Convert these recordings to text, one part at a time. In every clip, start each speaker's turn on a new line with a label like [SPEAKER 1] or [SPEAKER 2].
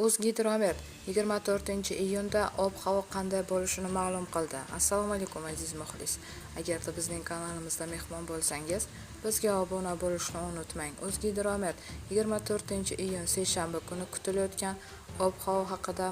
[SPEAKER 1] O'zgidromet 24-iyunda ob-havo qanday bo'lishini ma'lum qildi. Assalomu alaykum, aziz muxlis. Agarda bizning kanalimizda mehmon bo'lsangiz, bizga obuna bo'lishni unutmang. O'zgidromet 24-iyun seshanba kuni kutilayotgan ob-havo haqida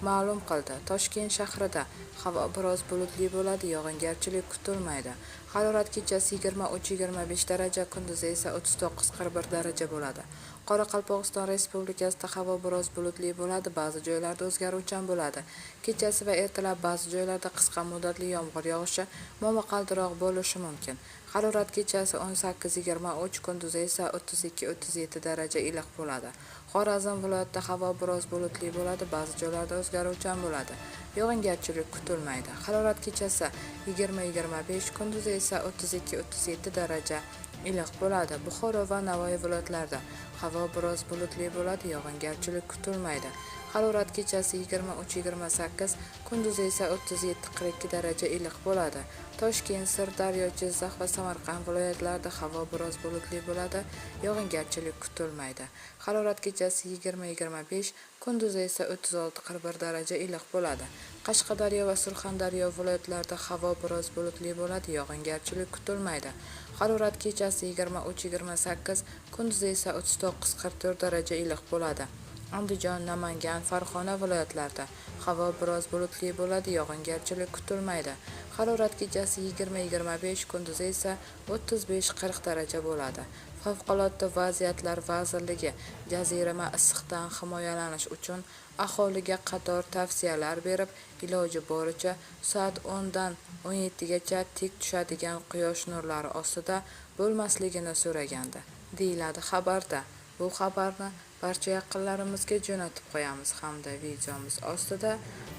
[SPEAKER 1] ma'lum qildi. Toshkent shahrida havo biroz bulutli bo'ladi, yog'ingarchilik kutilmaydi. Harorat kechasi 23-25 daraja, kunduzi esa 39-41 daraja bo'ladi. Qoraqalpog'iston Respublikasida havo biroz bulutli bo'ladi, ba'zi joylarda o'zgaruvchan bo'ladi. Kechasi va ertalab ba'zi joylarda qisqa muddatli yomg'ir yog'ishi, momaqaldiroq bo'lishi mumkin. Harorat kechasi 18-23, kunduzi esa 32-37 daraja iliq bo'ladi. Xorazm viloyatida havo biroz bulutli bo'ladi, ba'zi joylarda o'zgaruvchan bo'ladi. Yog'ingarchilik kutilmaydi. Harorat kechasi 20-25, kunduzi esa 32-37 daraja iliq bo'ladi. Buxoro va Navoiy viloyatlarida havo biroz bulutli bo'ladi, yog'ingarchilik kutilmaydi. Harorat kechasi 23-28, kunduzi esa 37-42 daraja iliq bo'ladi. Toshkent, Sirdaryo, Jizzax va Samarqand viloyatlarida havo biroz bulutli bo'ladi, yog'ingarchilik kutilmaydi. Harorat kechasi 20-25, kunduzi esa 36-41 daraja iliq bo'ladi. Qashqadaryo va Surxondaryo viloyatlarida havo biroz bulutli bo'ladi, yog'ingarchilik kutilmaydi. Harorat kechasi 23-28, kunduzi esa 39-44 daraja iliq bo'ladi. Andijon, Namangan, Farg'ona viloyatlarida havo biroz bulutli bo'ladi, yog'ingarchilik kutilmaydi. Harorat kechasi 20-25, kunduzi esa 35-40 daraja bo'ladi. Favqulodda vaziyatlar vazirligi jazirama issiqdan himoyalanish uchun aholiga qator tavsiyalar berib, iloji boricha soat 10 dan 17 gacha tik tushadigan quyosh nurlari ostida bo'lmasligini so'ragandi, deyiladi xabarda. Bu xabarni barcha yaqinlarimizga jo'natib qo'yamiz hamda videomiz ostida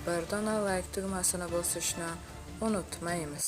[SPEAKER 1] bir dona like tugmasini bosishni unutmaymiz.